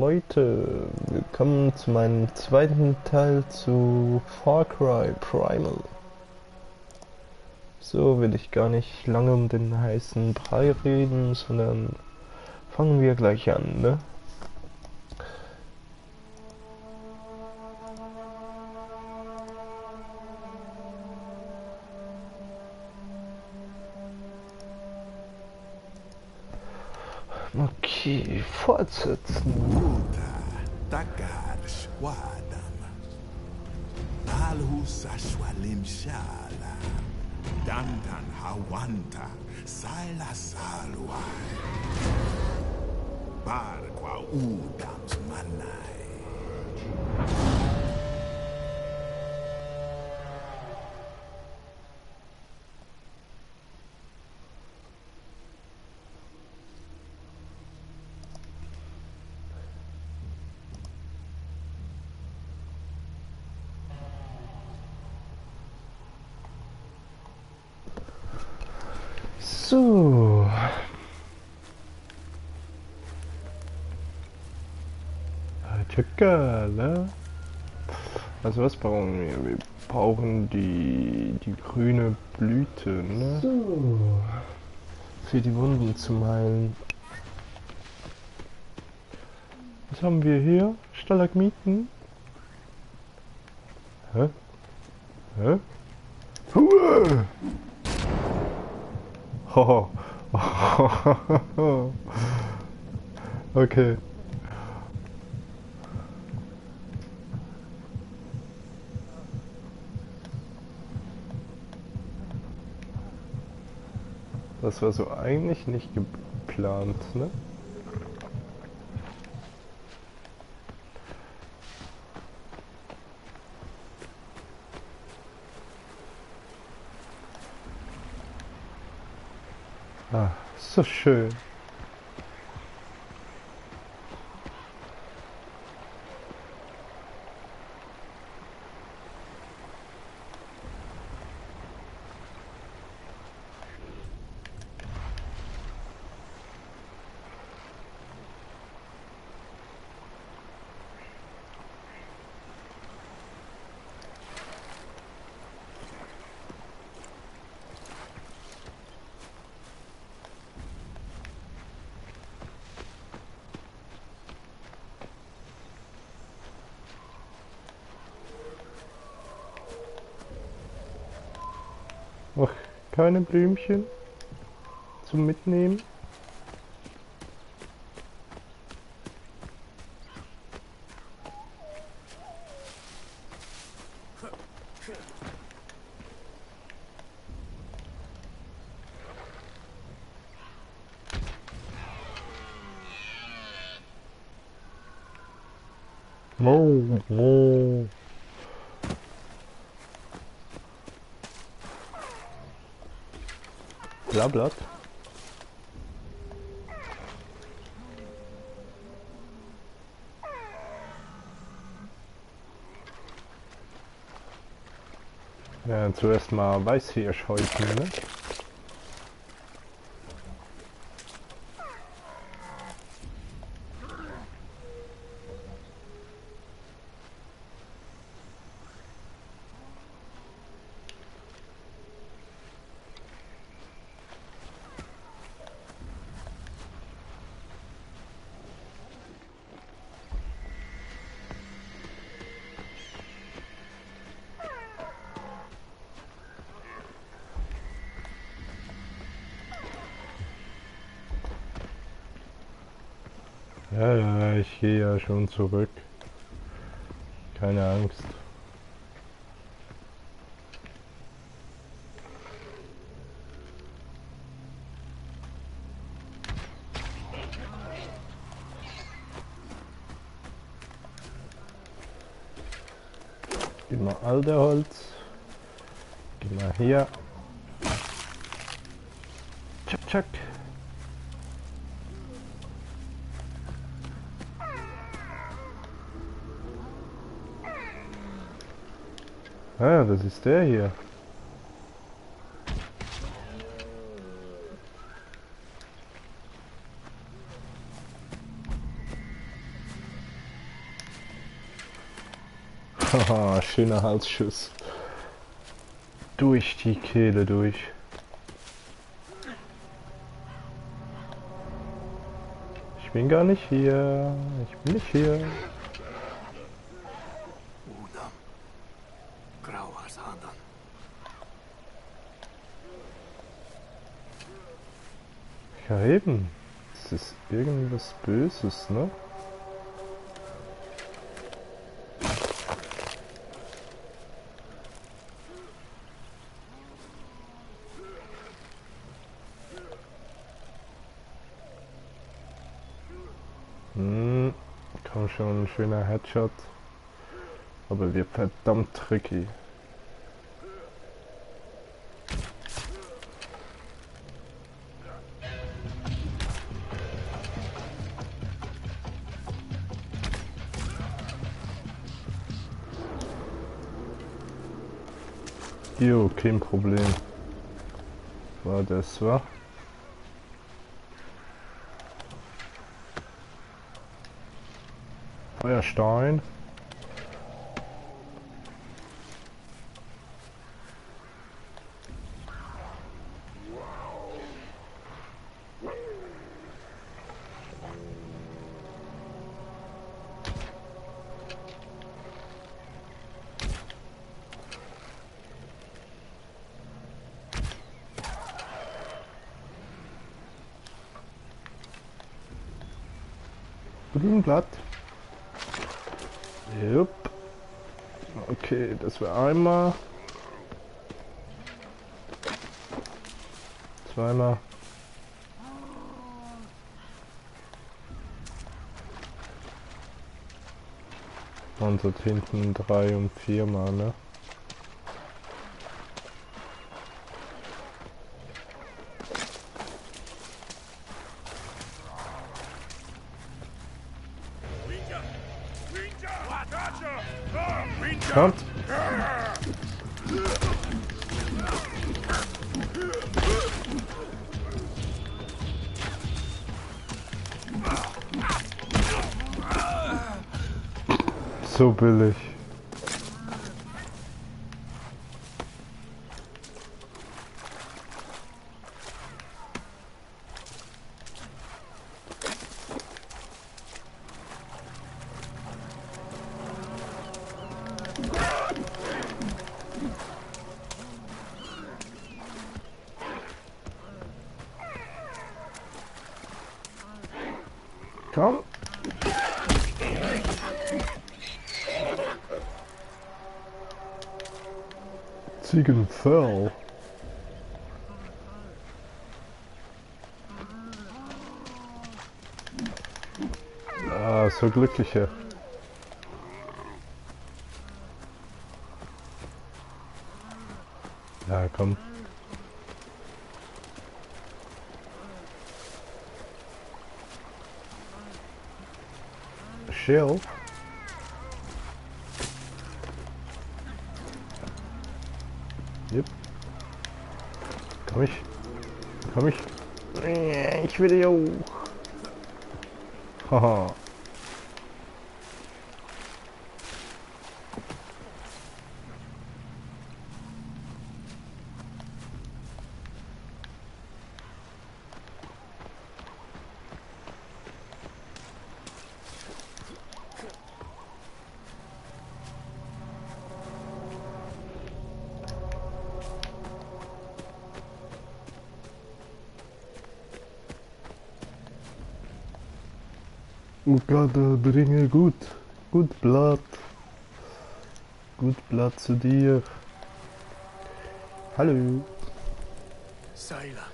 Leute, willkommen zu meinem zweiten Teil zu Far Cry Primal. So will ich gar nicht lange um den heißen Brei reden, sondern fangen wir gleich an, ne? Okay, fortsetzen. Uta, takar shwadam. Alhu sashwalim shala. Dandan hawanta. Sala salwai. Barqua udams manai. So. Ne? Also was brauchen wir? Wir brauchen die grüne Blüte, ne? So. Für die Wunden zum Heilen. Was haben wir hier? Stalagmiten? Hä? Hä? Huah! Hoho. Okay. Das war so eigentlich nicht geplant, ne? Ah, so schön. Ach, keine Blümchen zum Mitnehmen. Oh, oh. Blatt. Ja, zuerst mal Weißhirsch häuten, ne? Ja, ich gehe ja schon zurück. Keine Angst. Gib mal Alderholz. Gib mal her. Tschack, tschack. Ah, das ist der hier. Haha, schöner Halsschuss. Durch die Kehle durch. Ich bin gar nicht hier. Ich bin nicht hier. Udam. Grauer Sadan. Ja eben. Es ist irgendwas Böses, ne? Komm schon, ein schöner Headshot. Aber wird verdammt tricky. Jo, kein Problem. War das, wa? Feuerstein. Grünblatt. Jupp. Okay, das war einmal. Zweimal. Und dort hinten 3 und 4 Mal, ne? Kommt! So billig. Komm! Ziegenfell. Ah, so glückliche. Ja, komm. Shield. Yep. Komm ich. Komm ich. Ich will ja auch. Haha. Gott, bringe gut. Gut Blatt. Gut Blatt zu dir. Hallo. Saila.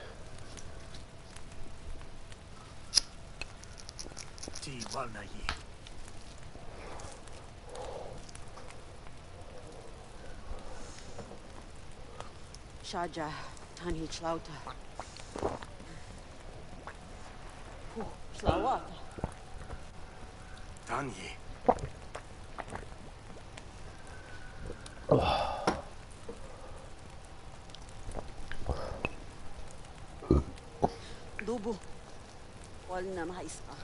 Ti Walnayi. Shaja, Tanhi Chlauta. Schlauata. Tanyi. Dubu. Walna maispa.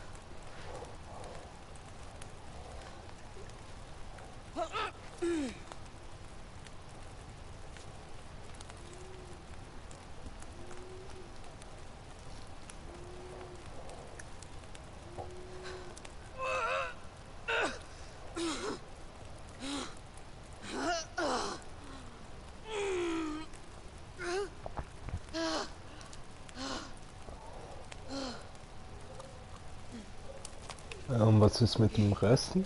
was ist mit dem Resten?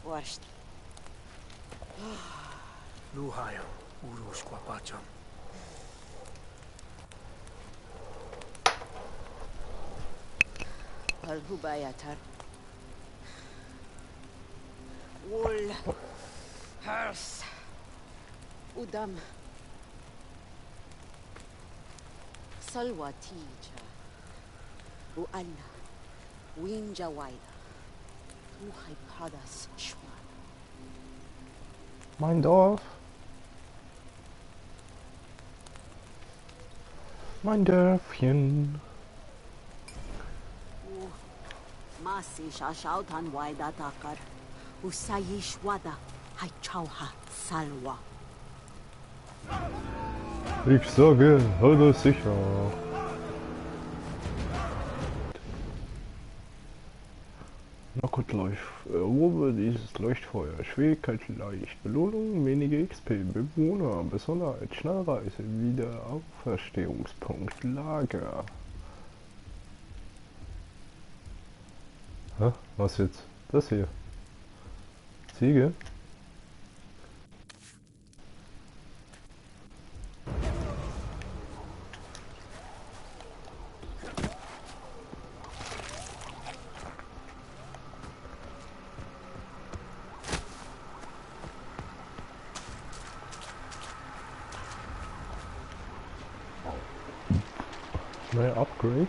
Wurscht. Luhayo, Urush Kwapacham. Hubayatar. Wool. Hers. Udam. Salwa tija. Ualla. Winja waida. Ruhai padas shwa. Mein Dorf. Mein Dörfchen. Masi shashautan waida takar. Usayish wada. Hai chauha salwa. Ich sage, halte sicher. Na gut, Ruhe dieses Leuchtfeuer. Schwierigkeit leicht. Belohnung wenige XP. Bewohner. Besonderheit. Schnellreise. Wiederauferstehungspunkt. Lager. Hä? Was jetzt? Das hier. Ziege? Neue Upgrades.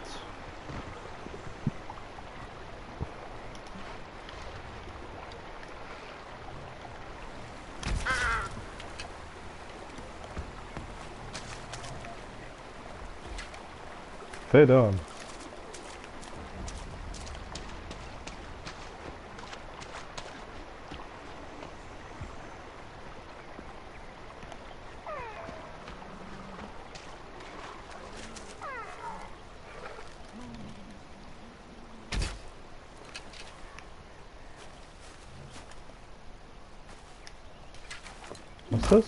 Federn. Was ist das?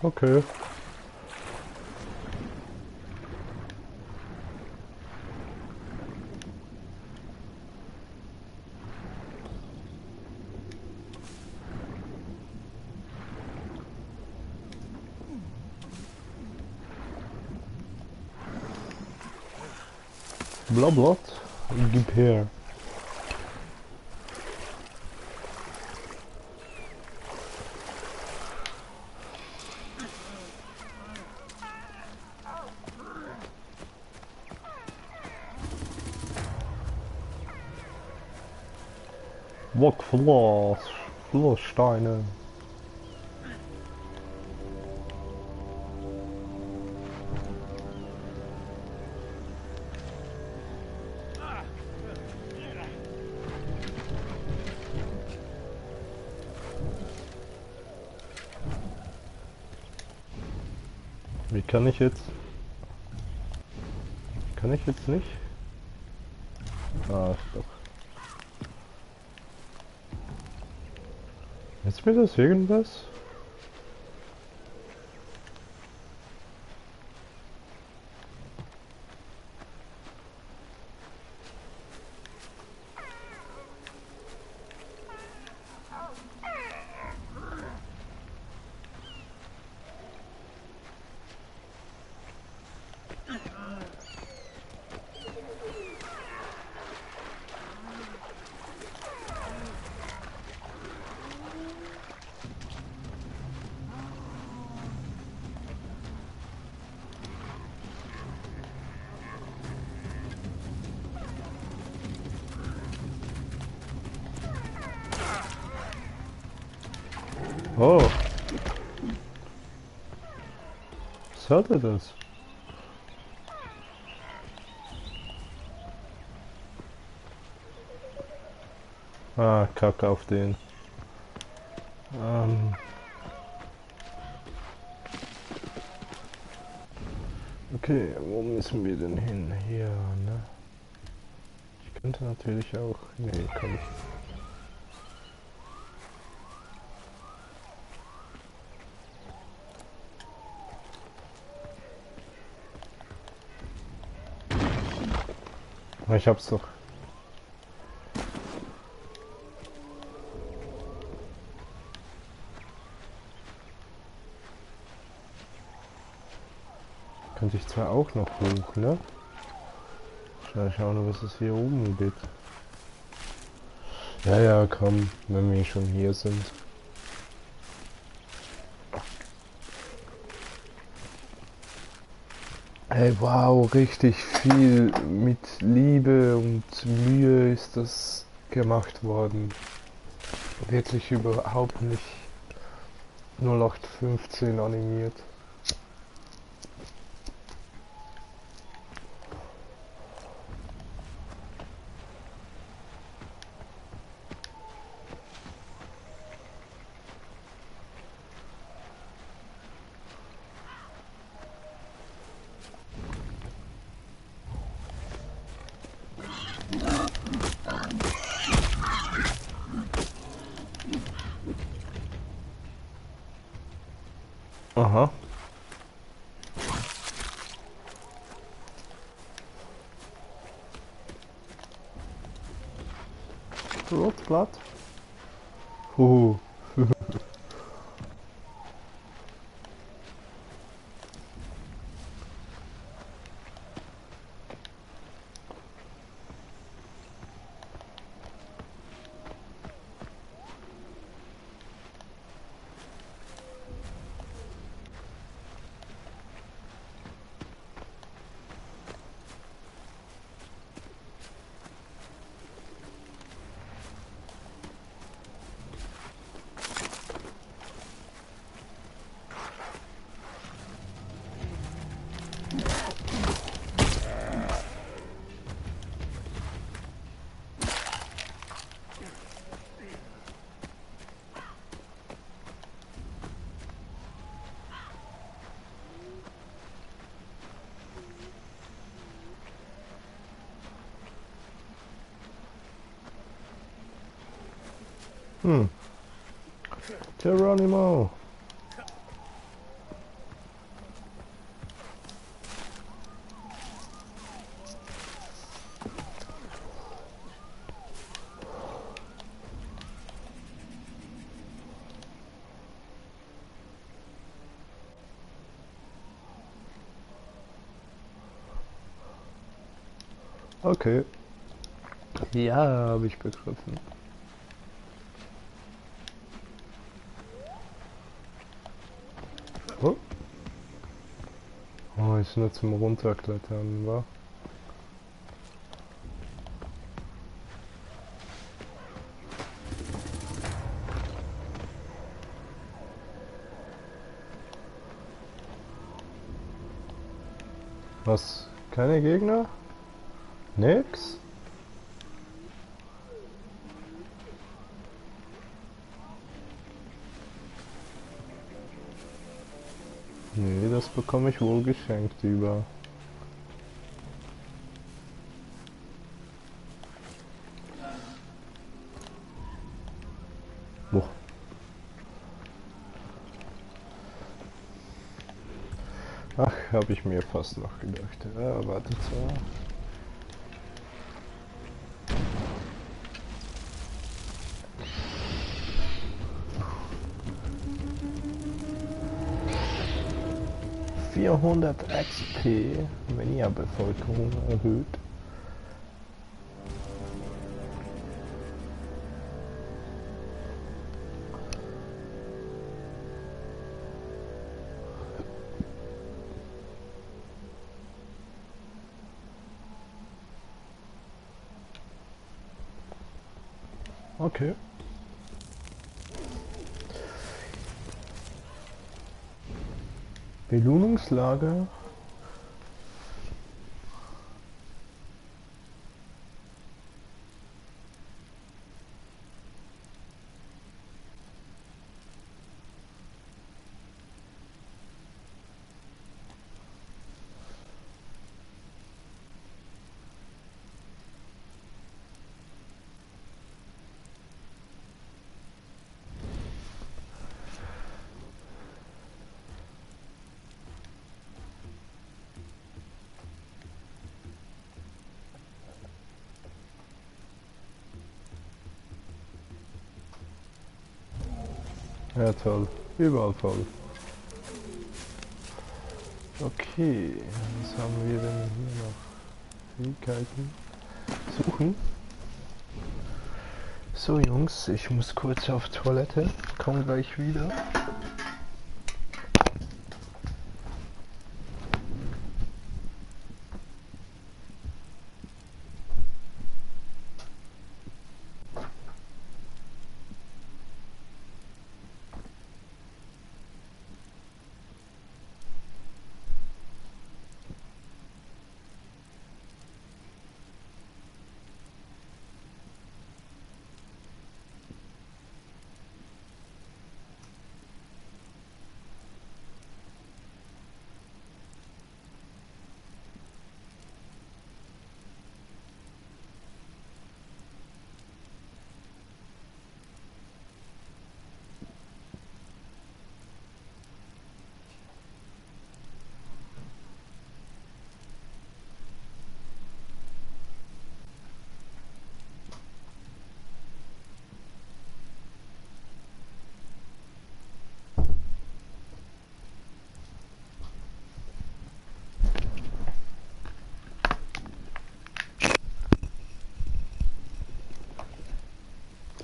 Okay. Blablabla. Gib her. Blockfloss, Flosssteine. Wie kann ich jetzt? Kann ich jetzt nicht? Ah, doch. Ist mir das irgendwas? Oh. Was hatte das? Ah, Kacke auf den. Okay, wo müssen wir denn hin? Hier, ne? Ich könnte natürlich auch... Nee, kann ich. Ich hab's doch. Könnte ich zwar auch noch hoch, ne? Schauen, was es hier oben gibt. Ja, ja, komm, wenn wir schon hier sind. Hey, wow, richtig viel mit Liebe und Mühe ist das gemacht worden. Wirklich überhaupt nicht 0815 animiert. Aha. Rotblatt. Huhu. Geronimo. Okay. Ja, habe ich begriffen. Oh. Oh, ist nur zum Runterklettern, wa? Was? Keine Gegner? Nix? Nee, das bekomme ich wohl geschenkt über. Boah. Ach, habe ich mir fast noch gedacht. Ja, wartet so. ...400 XP, Mania-Bevölkerung erhöht. Okay. Belohnungslager. Ja, toll. Überall voll. Okay, was haben wir denn hier noch? Fähigkeiten. Suchen. So Jungs, ich muss kurz auf Toilette. Komme gleich wieder.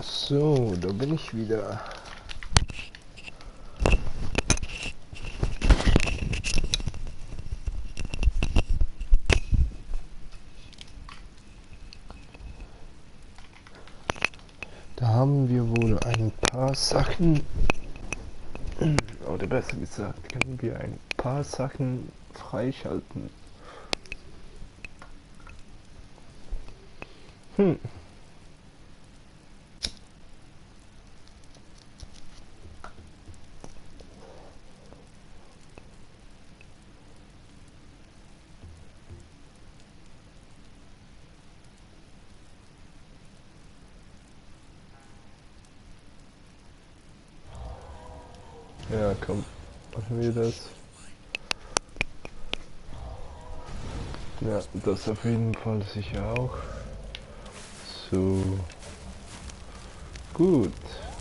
So, da bin ich wieder. Da haben wir wohl ein paar Sachen, oder besser gesagt, können wir ein paar Sachen freischalten. Ja, komm, machen wir das. Ja, das auf jeden Fall sicher auch. So. Gut.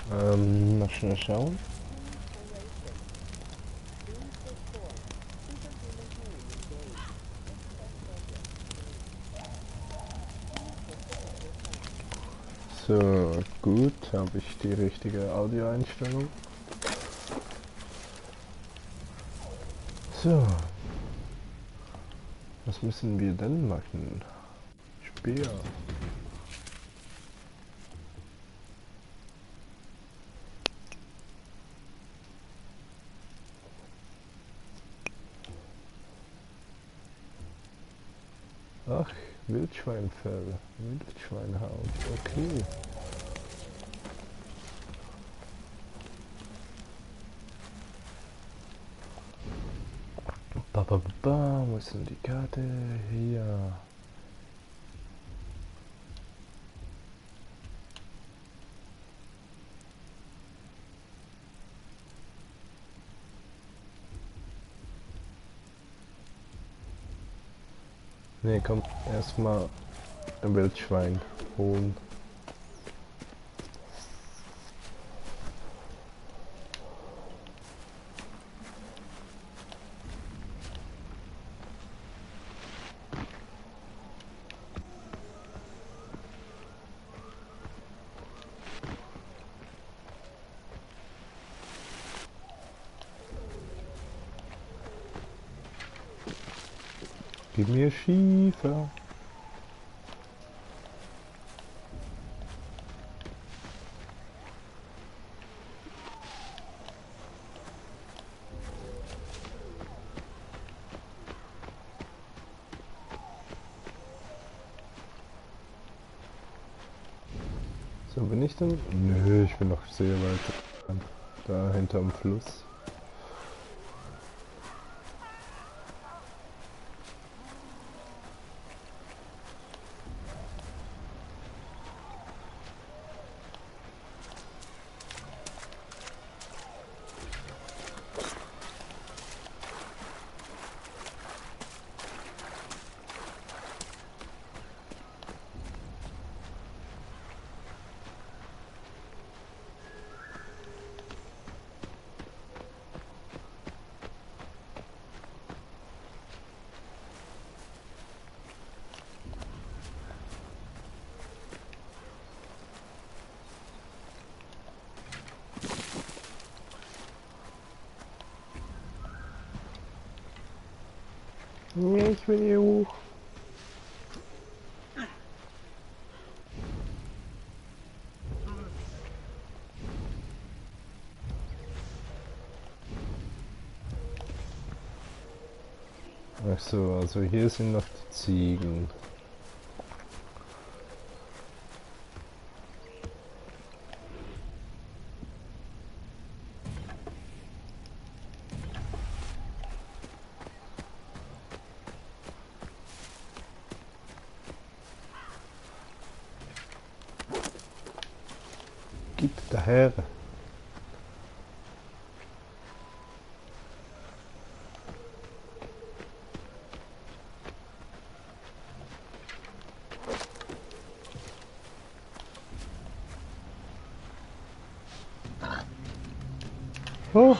Mal schnell schauen. So, gut. Habe ich die richtige Audioeinstellung? So. Was müssen wir denn machen? Speer. Ach, Wildschweinfell, Wildschweinhaut, okay. Wo ist denn die Karte? Hier. Ne, komm, erstmal ein Wildschwein holen. Gib mir Schiefer. So, bin ich denn? Nö, ich bin noch sehr weit da hinterm Fluss. Nee, ich will hier hoch. Ach so, also hier sind noch die Ziegen. Gib daher. Oh.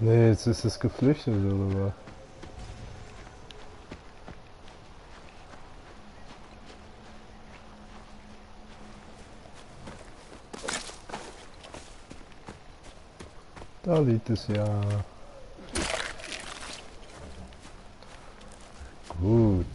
Nee, jetzt ist es geflüchtet oder was? Da liegt es ja. Gut.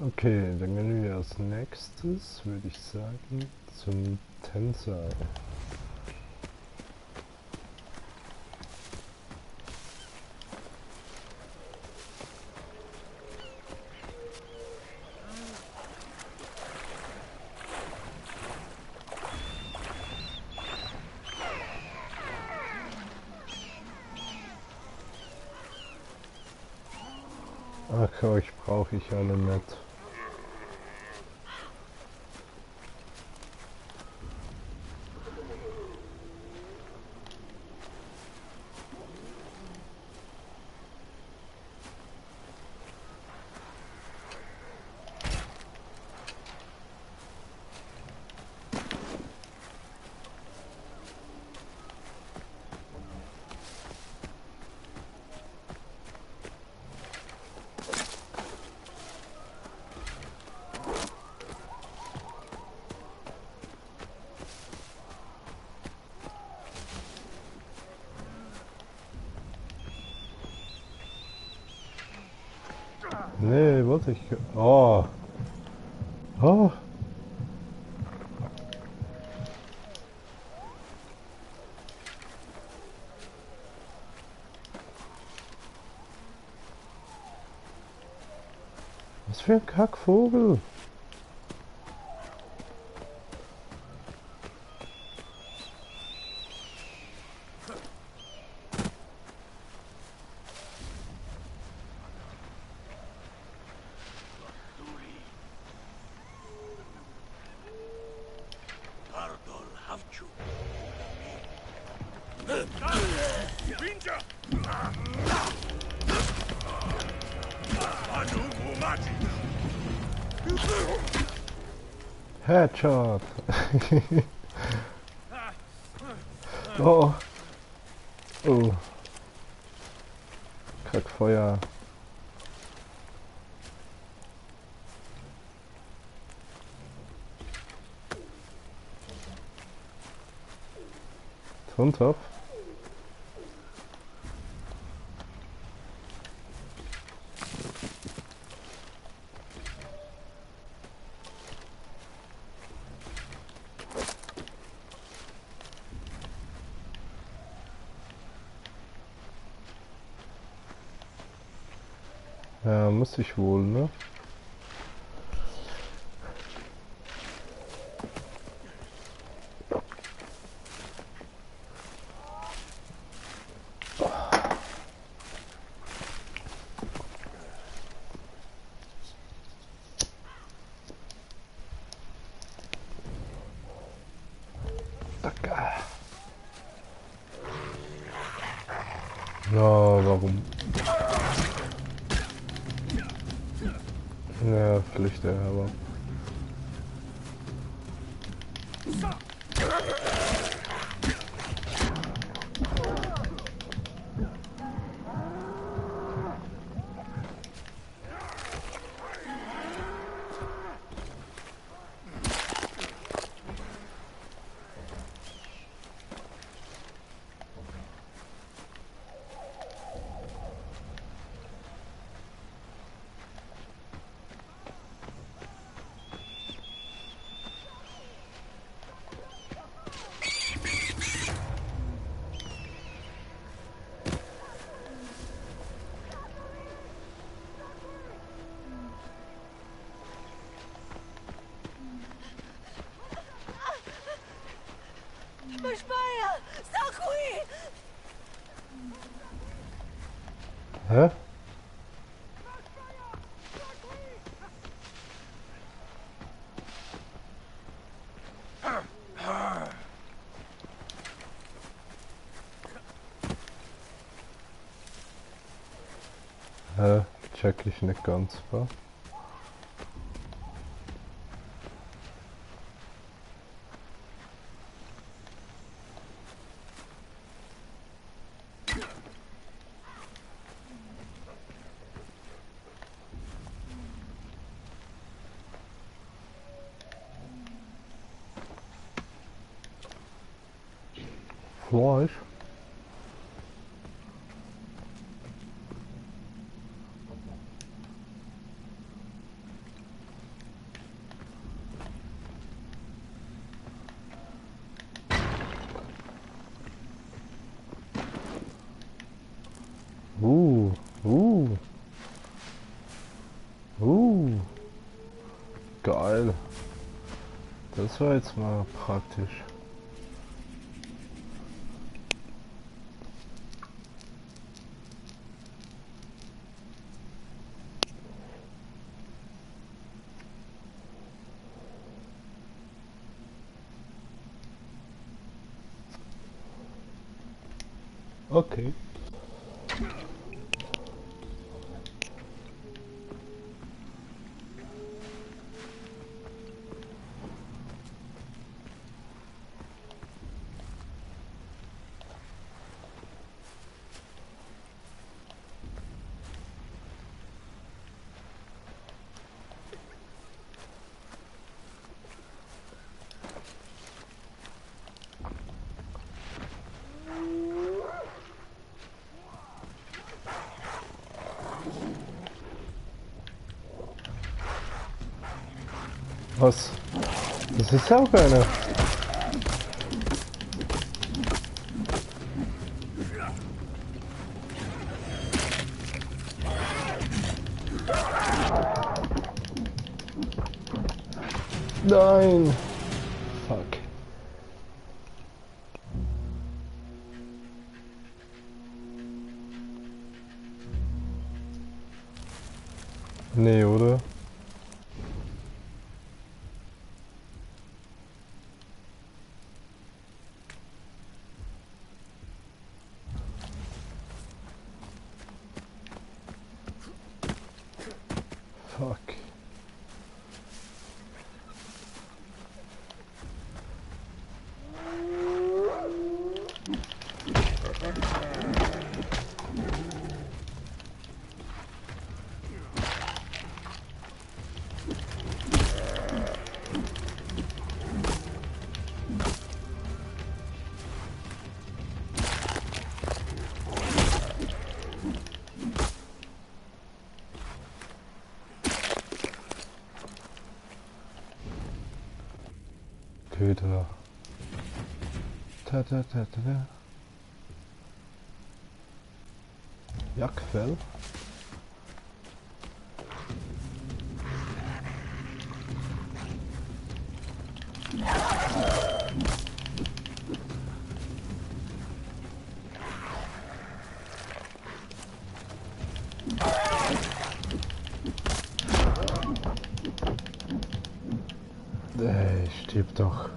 Okay, dann gehen wir als nächstes, würde ich sagen, zum Tänzer. Ach, euch brauche ich alle nicht. Nee, wollte ich. Oh. Oh. Was für ein Kackvogel. Headshot. Oh. Oh. Kackfeuer. Tontopf. Ja, muss ich wohl, ne? Ja, vielleicht der, aber... Bashmaya! Sakui! Hä? Hä? Check ich nicht ganz, wa? Fleisch? Uh, uh, geil. Das war jetzt mal praktisch. Okay. Was? Das ist auch einer. Nein. Fuck. Nee, oder? Fuck. Köder. Ta ta ta ta ta. Jagdfell. Stirb doch.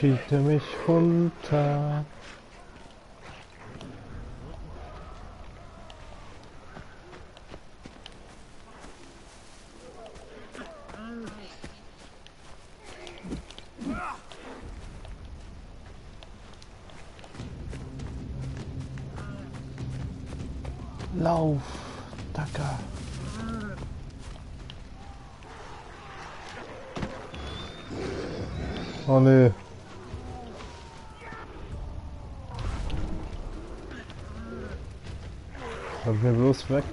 cheate mich runter. Lauf, Dacker. Oh nee. Lass mir bloß weg.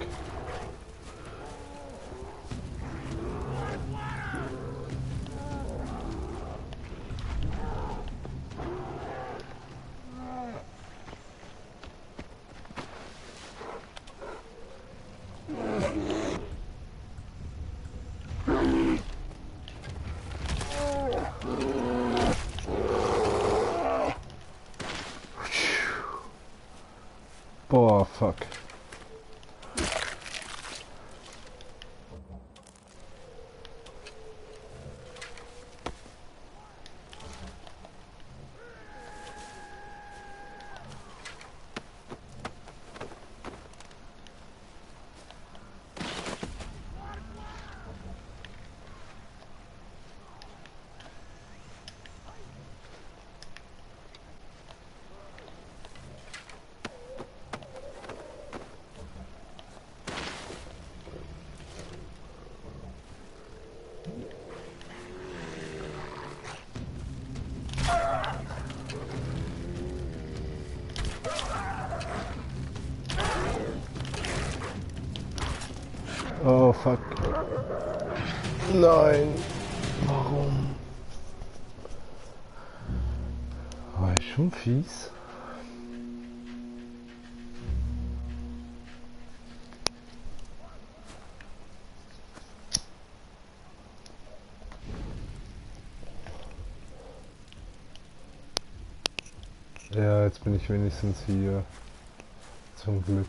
Boah, fuck. Oh fuck. Nein. Warum? War ich schon fies? Ja, jetzt bin ich wenigstens hier. Zum Glück.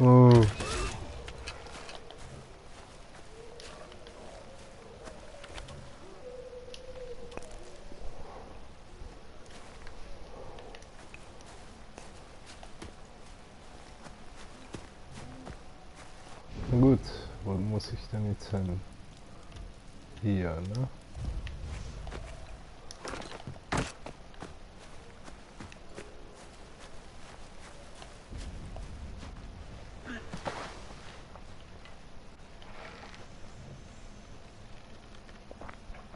Oh. Gut, wo muss ich denn jetzt hin? Hier, ne?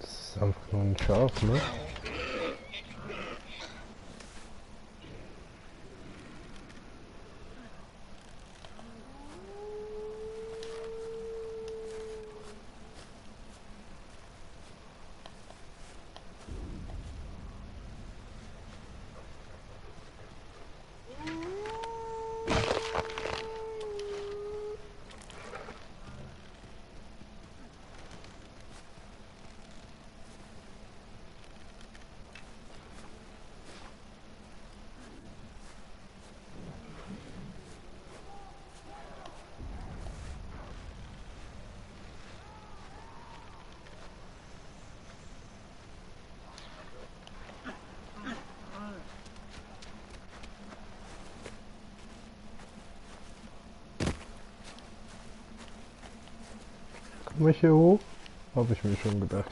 Das ist einfach nur ein Schaf, ne? Komm ich hier hoch? Habe ich mir schon gedacht.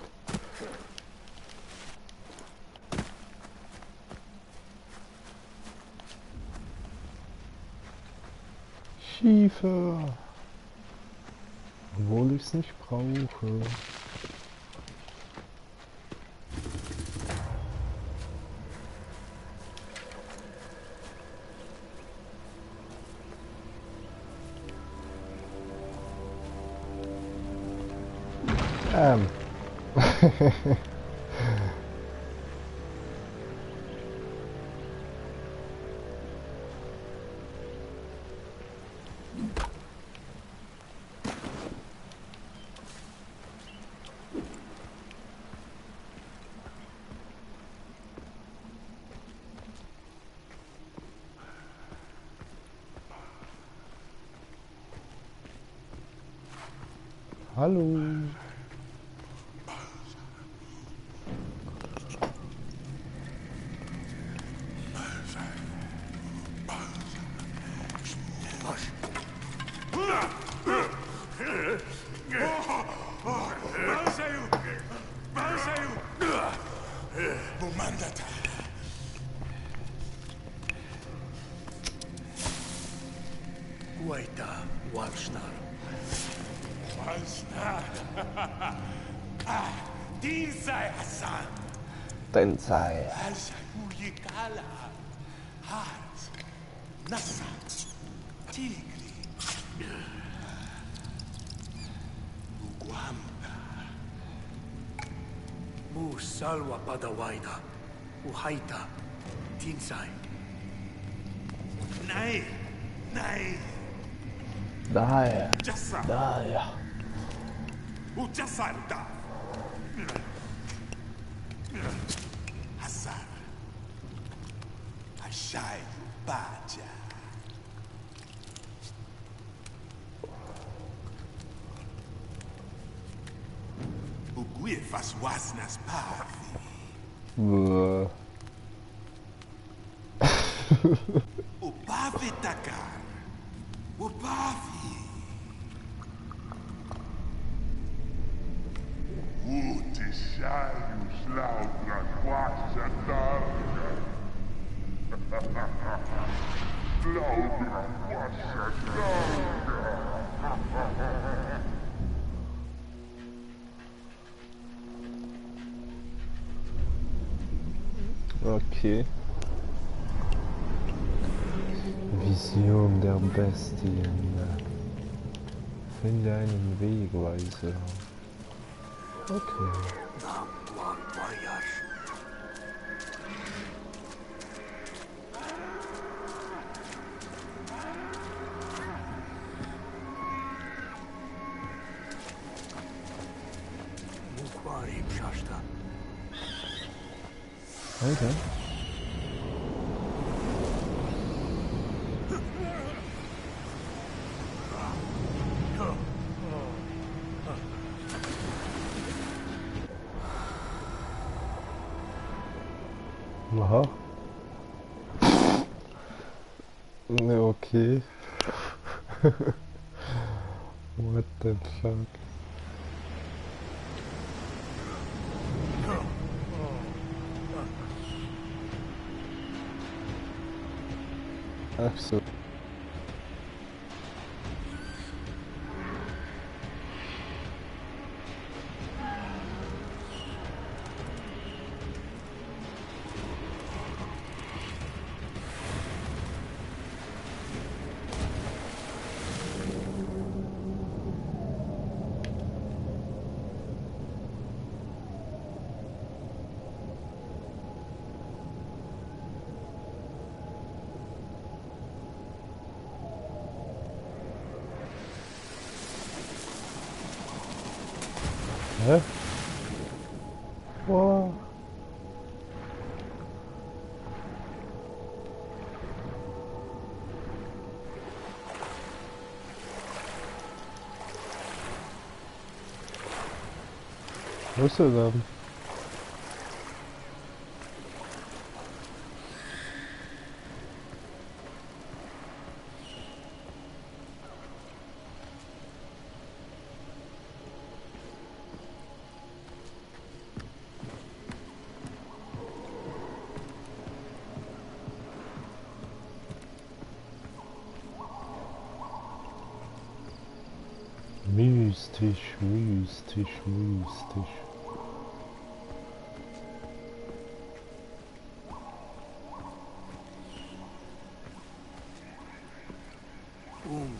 Schiefer. Obwohl ich es nicht brauche. Ähm. Hallo. Bumandata. Guaita Walsnar. Walsnar. Dinsai Hassan. Densai. Alshayuyikala. Hart. Nasa. Tigri. Uguamda. Mu Salwa Padawaida. Uhaita. Tinsai. Nay. Nay. Daher. Jassa. Daher. Ujasalda. Hassan. Ashayu Baja. Uguifas wasnas pavi. Buh. Upavi takar. Upavi. Utishayu slaudra quasha darga. Slaudra quasha darga. Okay. Vision der Bestien. Finde einen Wegweiser. Okay. Nam Wan Wayash. Mukwari Pshashta. Okay. Aha. Ne, okay. What the fuck? Ach so. Hä? Boah. Wo ist er dann? Myst mystisch.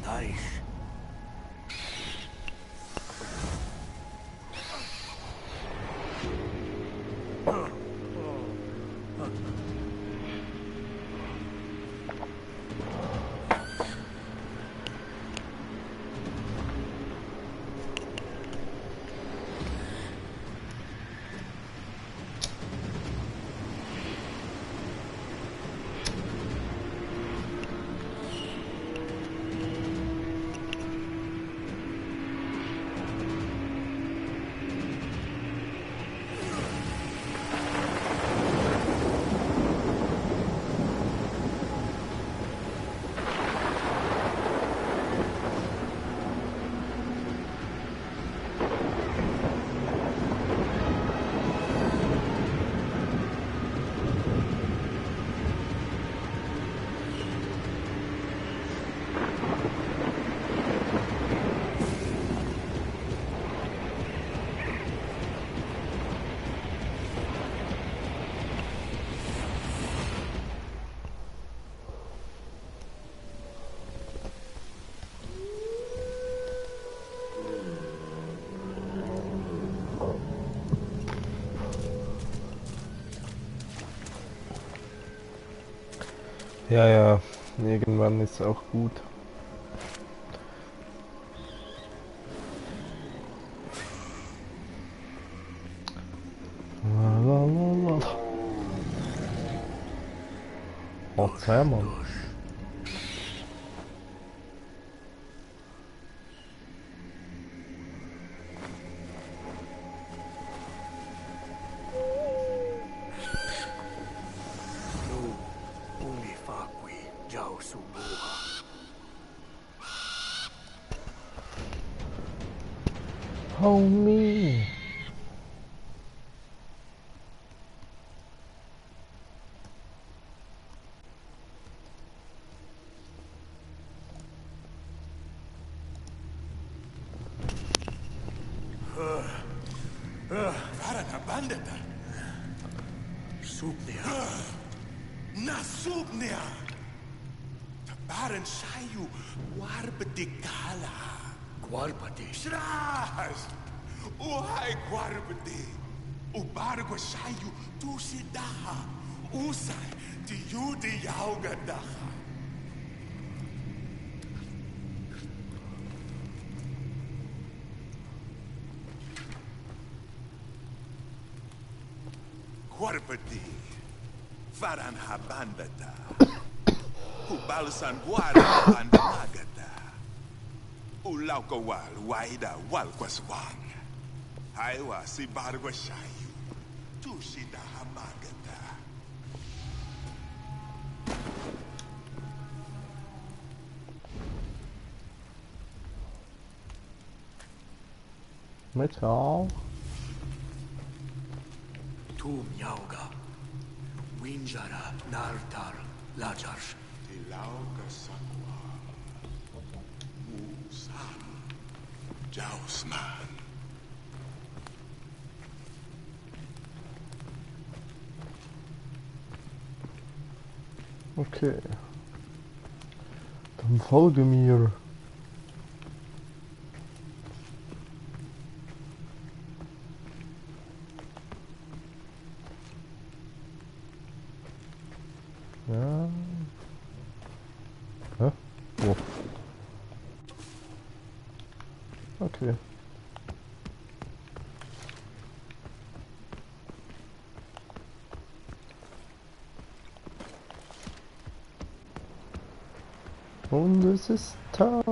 Nice. Ja, ja, irgendwann ist auch gut. Lalalala. Oh, Zermann. Homie. Varana bandeta. Subnia. Na subnia. Tabaran sayu warbedikala. Guarpati. Shras. Uhai guarbedi. Ubargo sayu tu sidaha. Usai ti yudi yaugadaha. Guarbedi. Varan habandata. Kubalsan guara bandamagata. Ulauka wal waida wal kwaswang. Haiwa si bargwa shayu. Tushida hamagata. Metal. Tum Yauga. Winjara Nartar Lajarsh. Ilauka sakwa. Musan. Jausman. Okay. Dann folge mir. Ja. Hä? Wo? Okay. Und es ist Tag.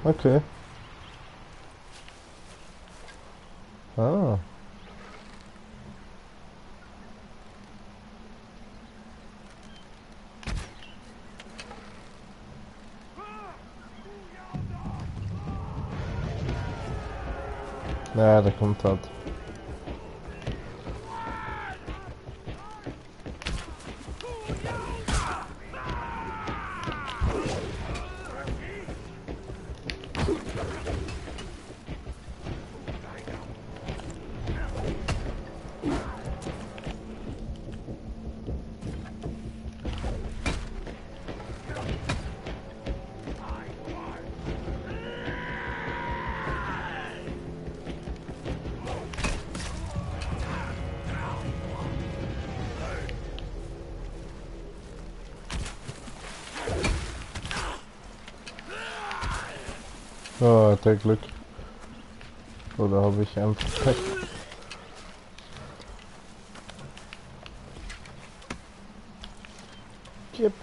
Okay. Ah. Ja, der kommt halt. Oh, hat der Glück. Oder habe ich einfach Pech? Yep.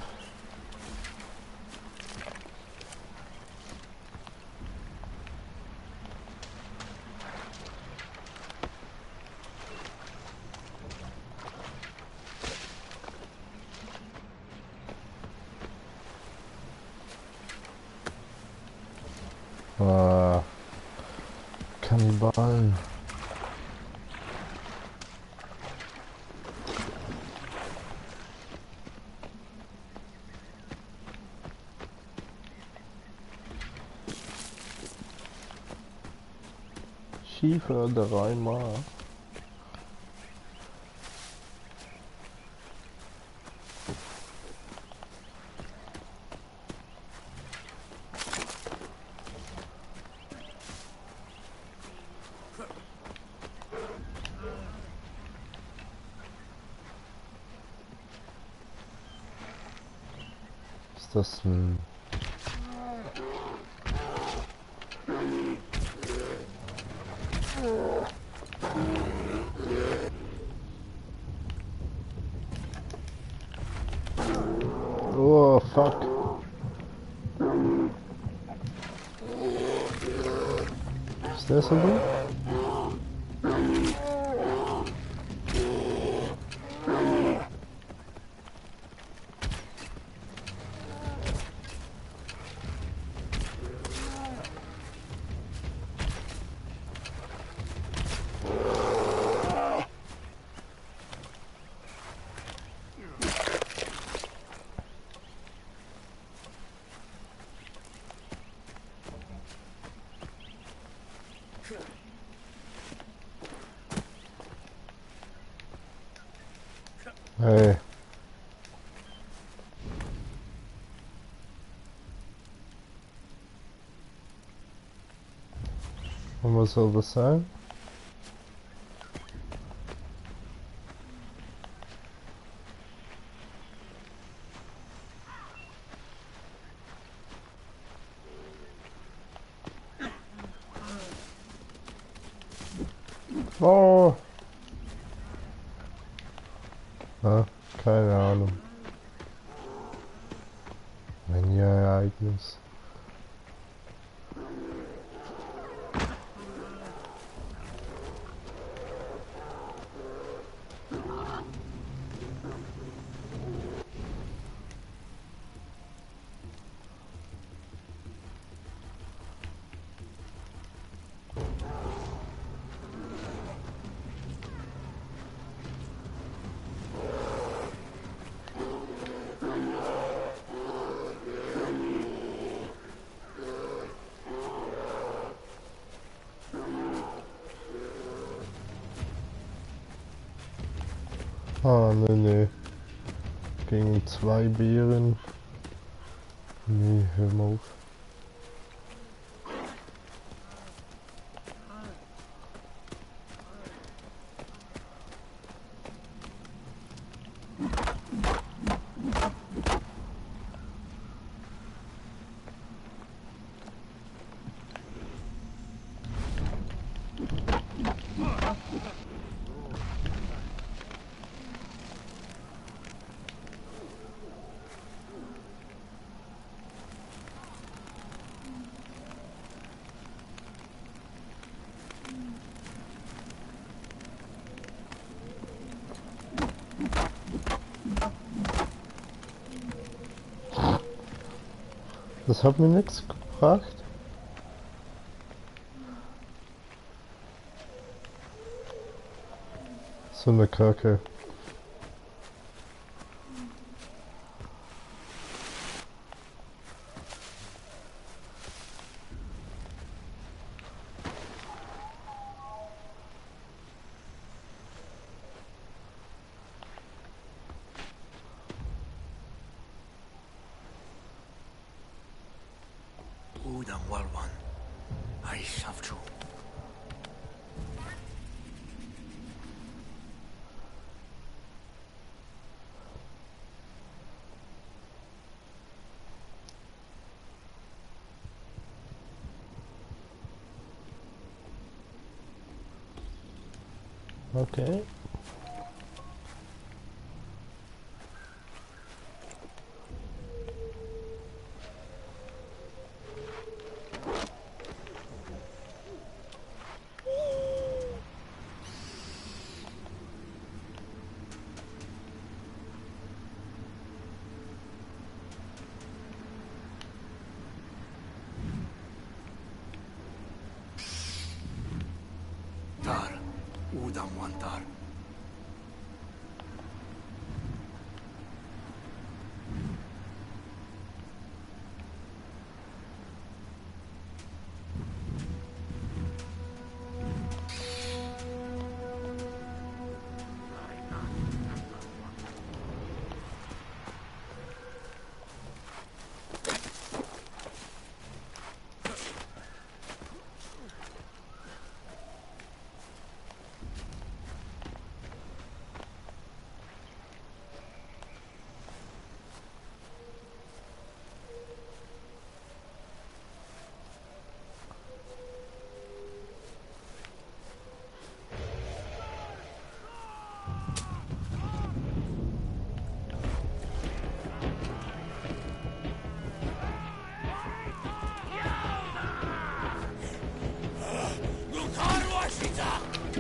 Ah, Kannibalen. Schiefer dreimal. Ist das ein... Oh, fuck. Ist der so gut? Hey. Und was soll das sein? Oh! Ah, keine Ahnung. Ein Ereignis. Ah, nee. Gegen 2 Bären. Nee, hör mal auf. Das hat mir nichts gebracht. So eine Kacke. Udang Walwan. I Savchu. Okay. Tar. Udang Wantar.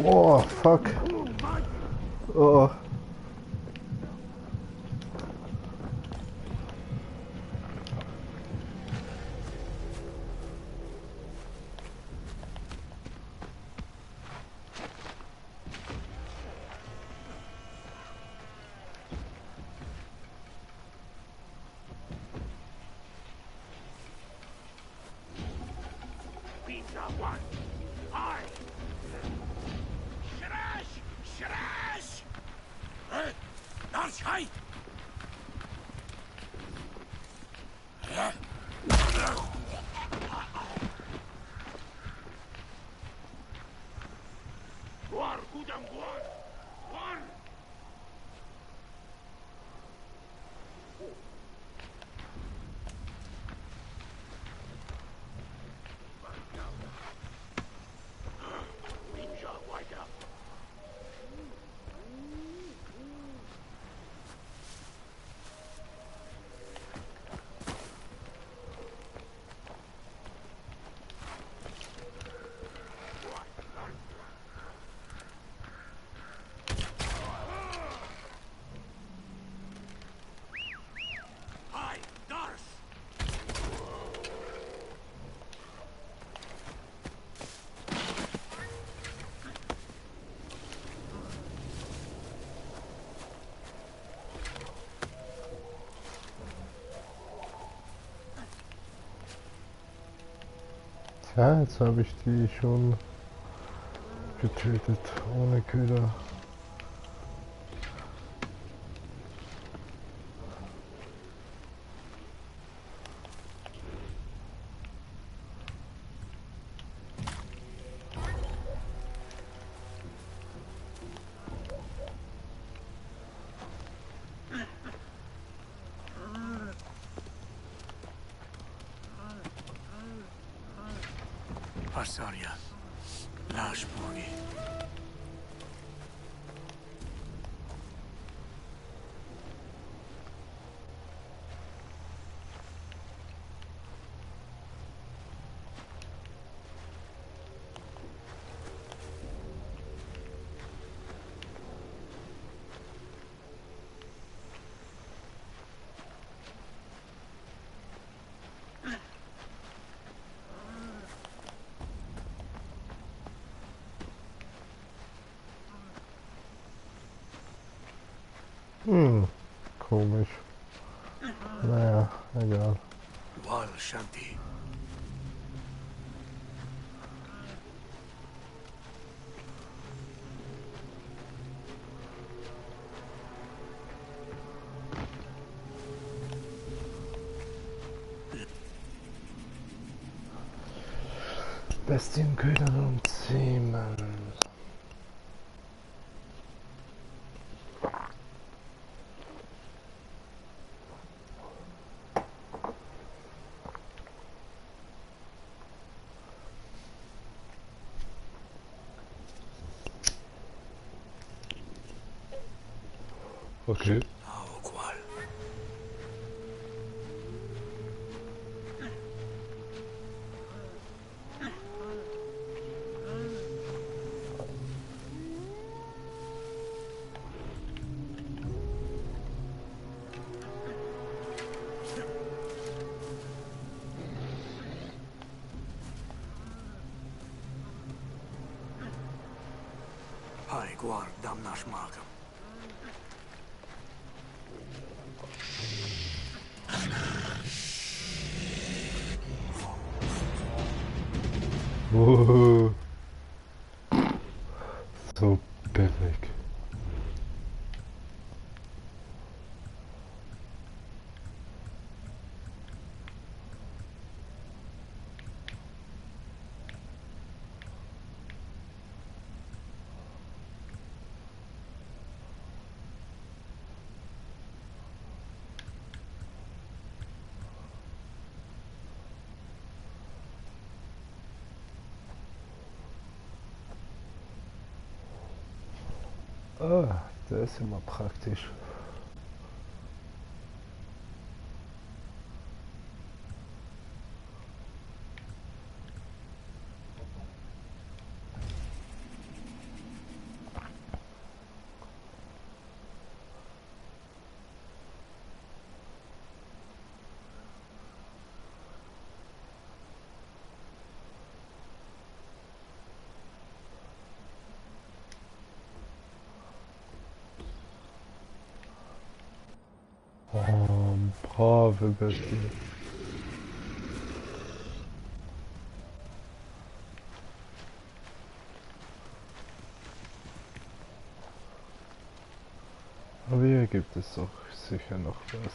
Oh, fuck. Oh. Pizza one. I. Shirash! Shirash! Hey! Narshai! Guar, Udang Guar! Guar! Ninja, wake up! Hi, Dars! Ja, jetzt habe ich die schon getötet, ohne Köder. Arsaria. Lashburgi. Komisch. Naja, egal. Wal Shanti. Bestienköder und Ziemen. Okay. Auqual. Hai guar damnash magam. Oh, so billig. Ah, der ist immer praktisch. Oh, brave Bestie. Aber hier gibt es doch sicher noch was.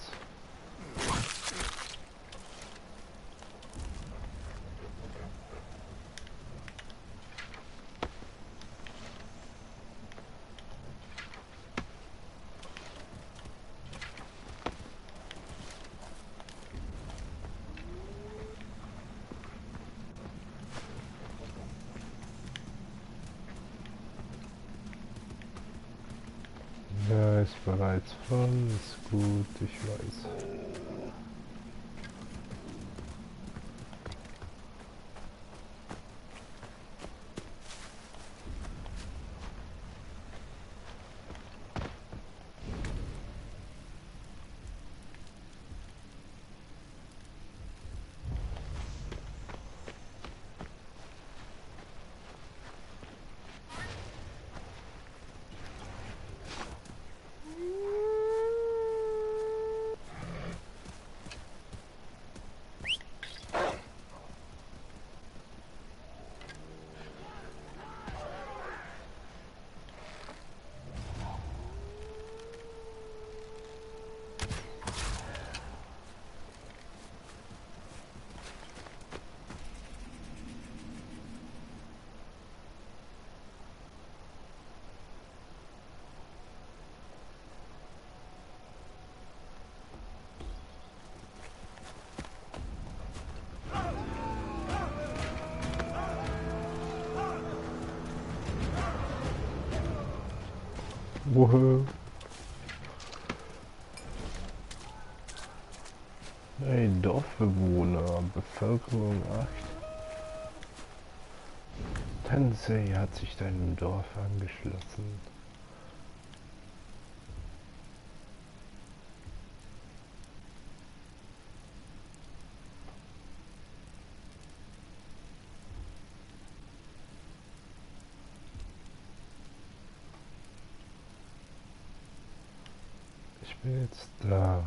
Ja, ist bereits voll, ist gut, ich weiß. Wow. Hey, Dorfbewohner, Bevölkerung 8. Tensei hat sich deinem Dorf angeschlossen. Jetzt da.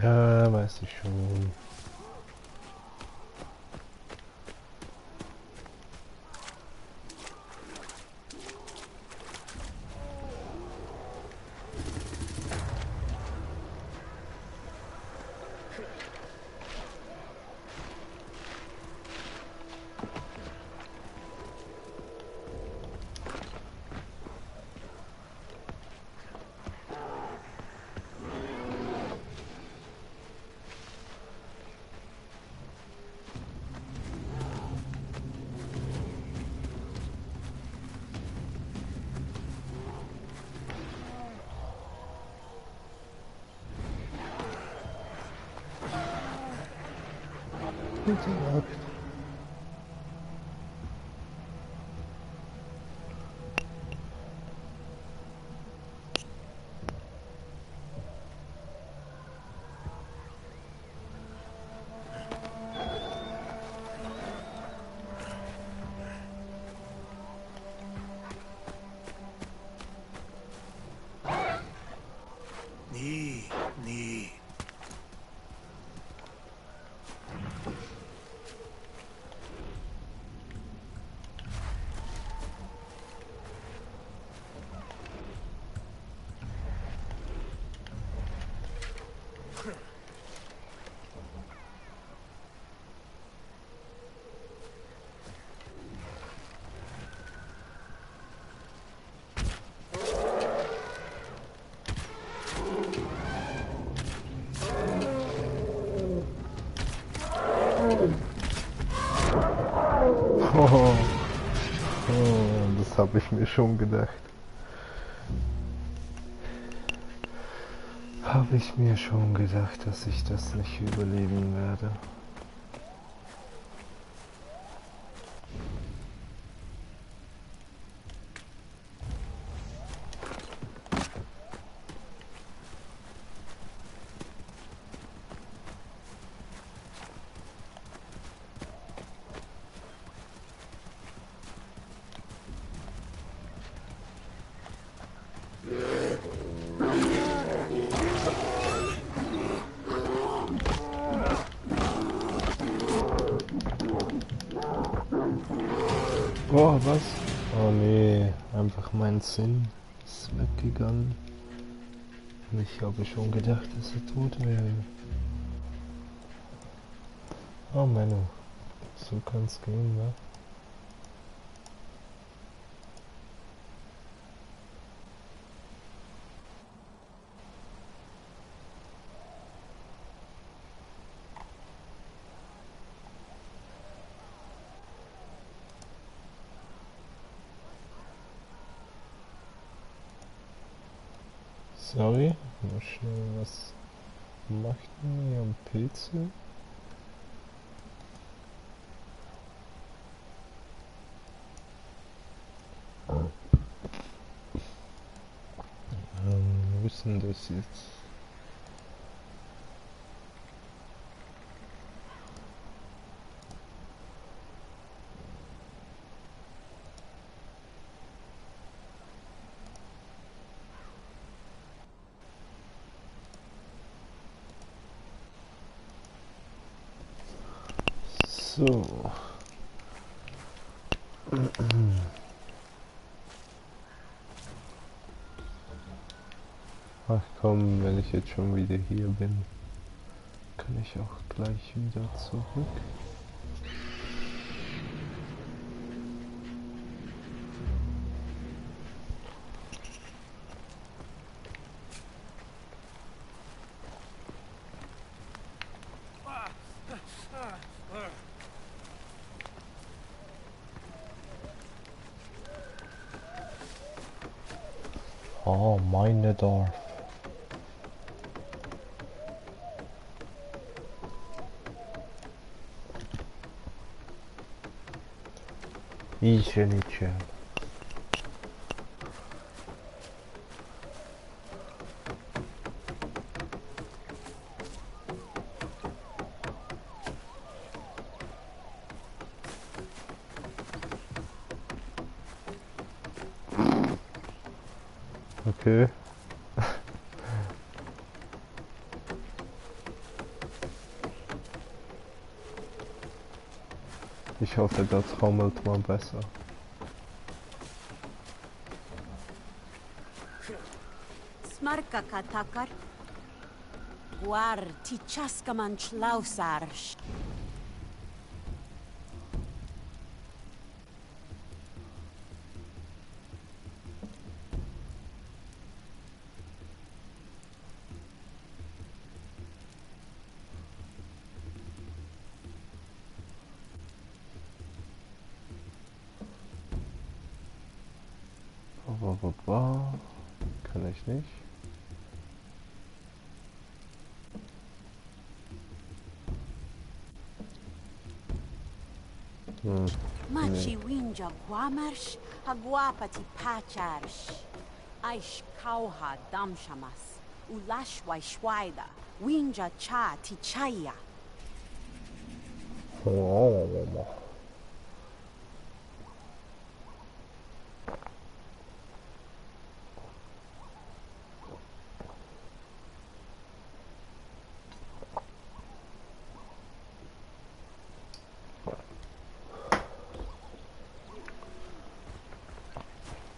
Ja, weiß ich schon. Gute Nacht. Nie, nie. Oh, oh, das habe ich mir schon gedacht. Habe ich mir schon gedacht, dass ich das nicht überleben werde. Oh, was? Oh nee, einfach mein Sinn ist weggegangen. Und ich habe schon gedacht, dass er tot wäre. Oh Menno, so kann's gehen, ne? Sorry, mal schnell, was macht denn ihr am PC? Wo ist denn das jetzt? So. Ach komm, wenn ich jetzt schon wieder hier bin, kann ich auch gleich wieder zurück. Oh, meine Dorf. Ischenitschen. Okay. Ich hoffe, das trommelt mal besser. Smarka katakar. Guar tichaskaman schlausarsch. Kann ich nicht. Machi winja guamarsh, haguapati pacharsh. Aish kauha damshamas. Ulashwai shwaida. Winja cha tichaya.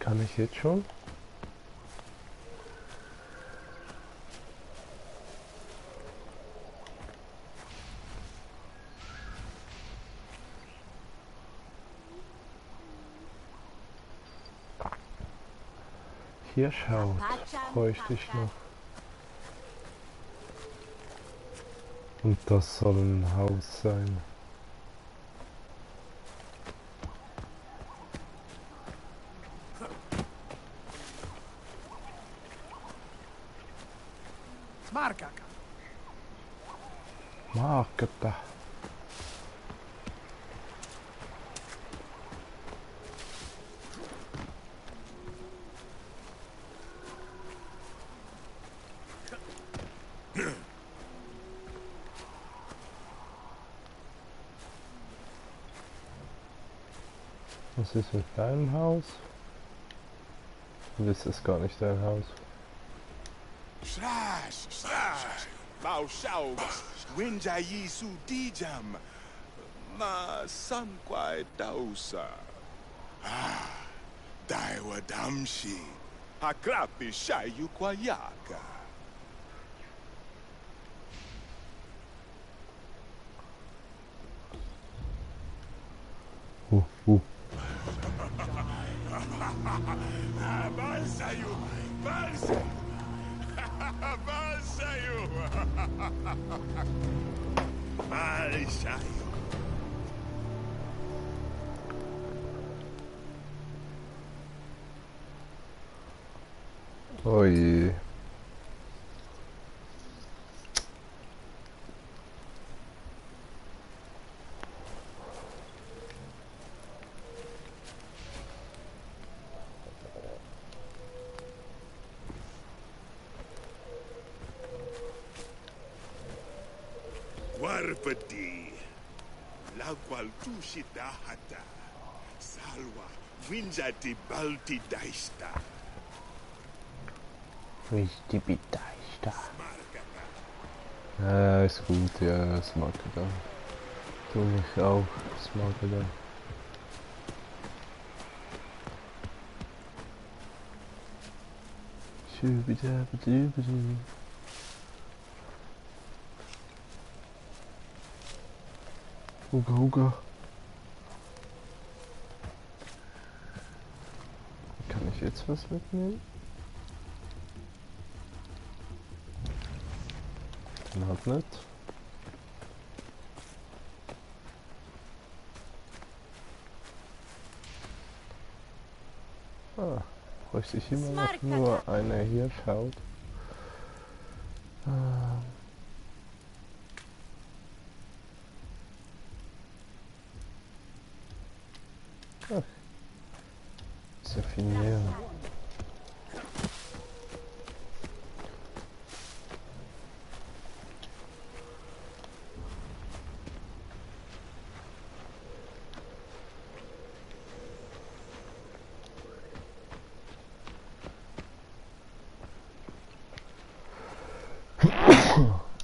Kann ich jetzt schon? Hirschhaut bräuchte ich noch. Und das soll ein Haus sein. Markaka. Marketa. Was ist mit deinem Haus? Das ist gar nicht dein Haus. Slash, slash, Bauschau, Winja Yisu Dijam, Ma Sanquai Dausa. Ah, Daiwa Damshi, Hakrapi Shayu Kwayaka. Balsayu, Balsayu. Balsayu! Balsayu! Oh je. Warpati, la qual tushita hata, salwa, winjati balti daista. Richtig bedeista. Ja, ist gut, ja, das mag ich dann. Tu mich auch, das mag ich dann. Schübidabidübidü. Huga, Huga. Kann ich jetzt was mitnehmen? Dann halt nicht. Ah, bräuchte ich immer noch nur eine Hirschhaut. Ach, ist ja viel näher.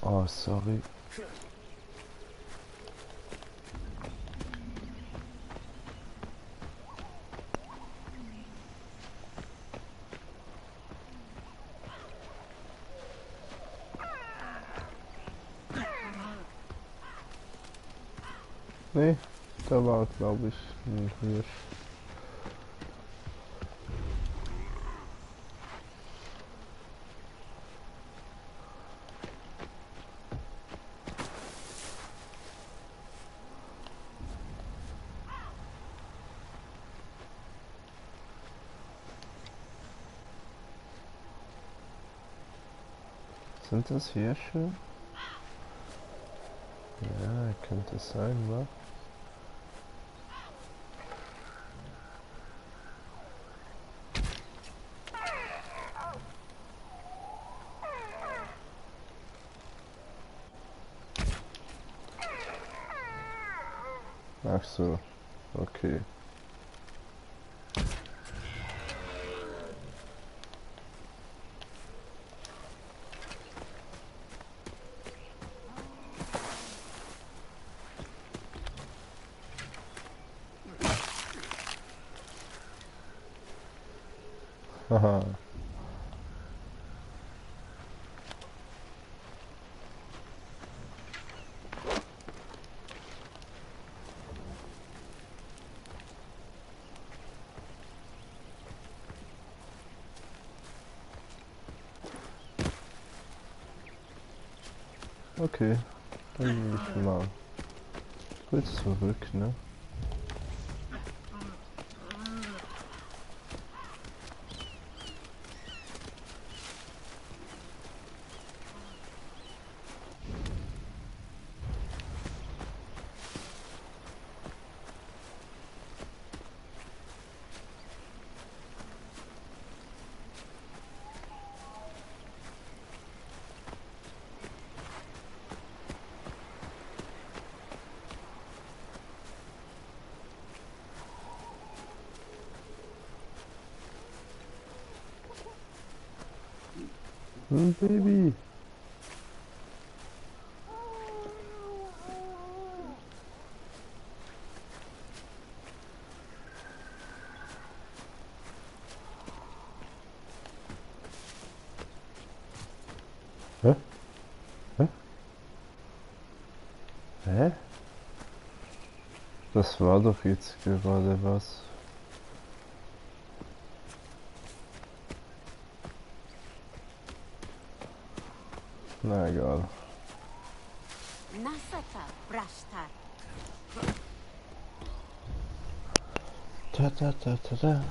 Oh, sorry. Nee, da war, glaube ich, ein Hirsch. Sind das Hirsche? Ja, könnte es sein, wa? Ach so, okay. Haha. Okay, dann nehme ich mal kurz zurück, ne? Baby. Hä? Hä? Hä? Das war doch jetzt gerade was. Na egal. Nasata Brashtar. Ta ta ta ta ta.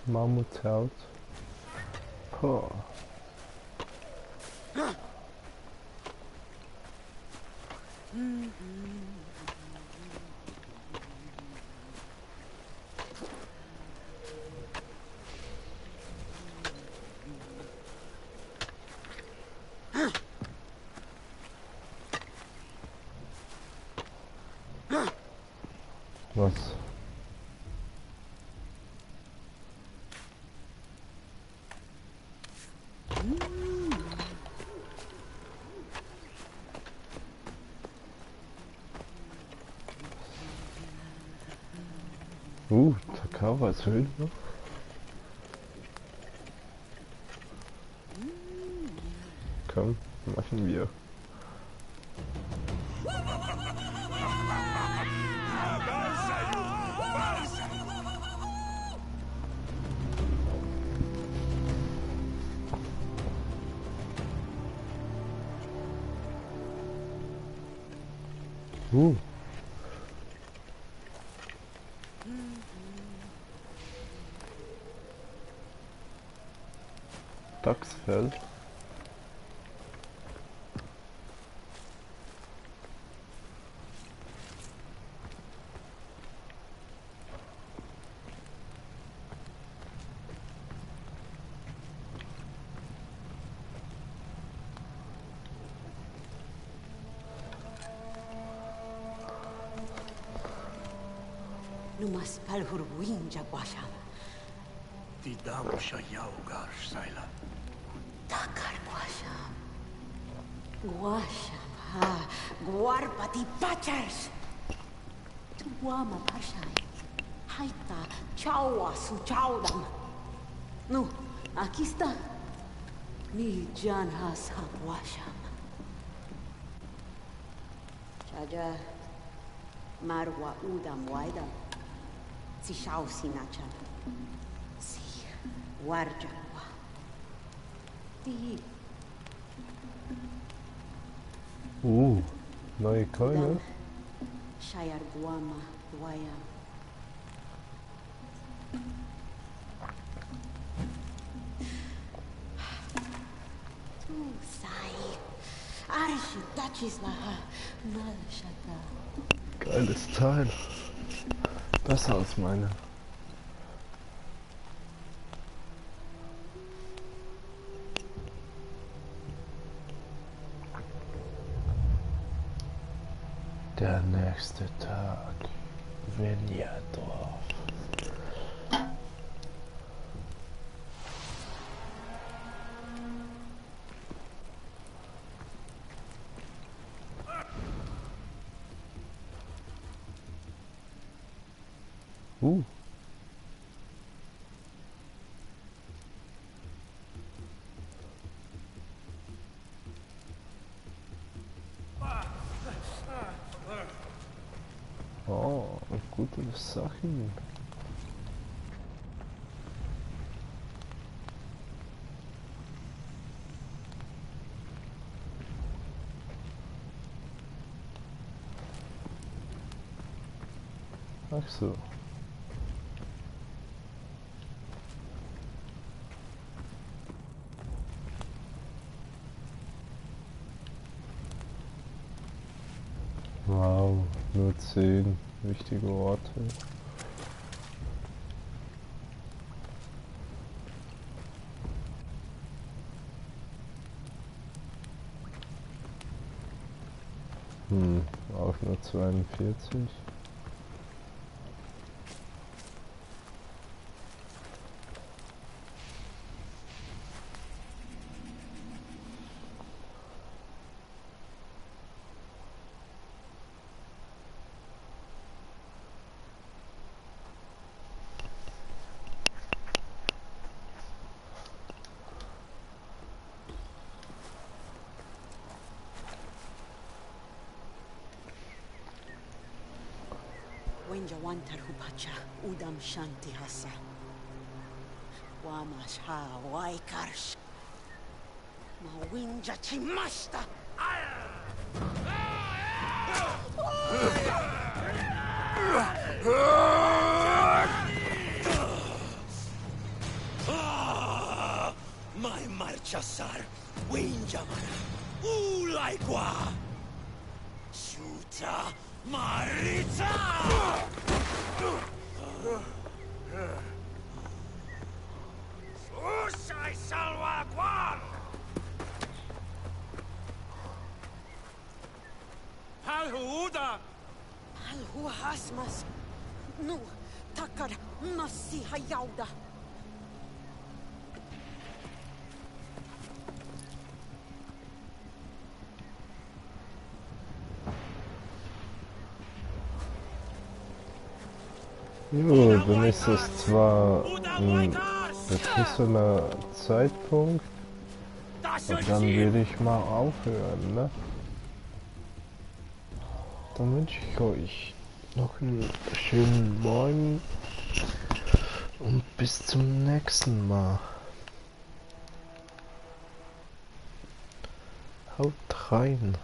Mammuthaut. Oh. Was? Takava als Höhle noch? Komm, machen wir. Uh. Dachsfell. Numas palhurwinja guasham. Ti dam shayaugar saila. Takar guasham. Guasham ha. Guarpati pachars. Tuama parshai. Haita chawa su chaudam. No, aqui está. Ni jan has ha guasham. Chaja. Marwa udam waidam. Si shau sinachan. Si warjakwa. Ti Neue Keule. shayar guama waya. Tu sai. Arshi touches laha. Mal shata. Geiles Teil. Besser als meine. Der nächste Tag. Vinjadorf. Oh, gute Sachen. Ach so. Wow, nur 10 wichtige Orte. Auch nur 42. Wenja wantar hupacha udam shanti hasa. Wamash ha waikarsh. Ma winja chimashta. Mai marchasar, winjamana, ulaikwa, shuta, marita. Usai salwa guam. Halhuda. Alhu hasmas. Nu takar massi hayauda. Jo, dann ist es zwar ein beschissener Zeitpunkt, aber dann will ich mal aufhören, ne? Dann wünsche ich euch noch einen schönen Morgen und bis zum nächsten Mal. Haut rein!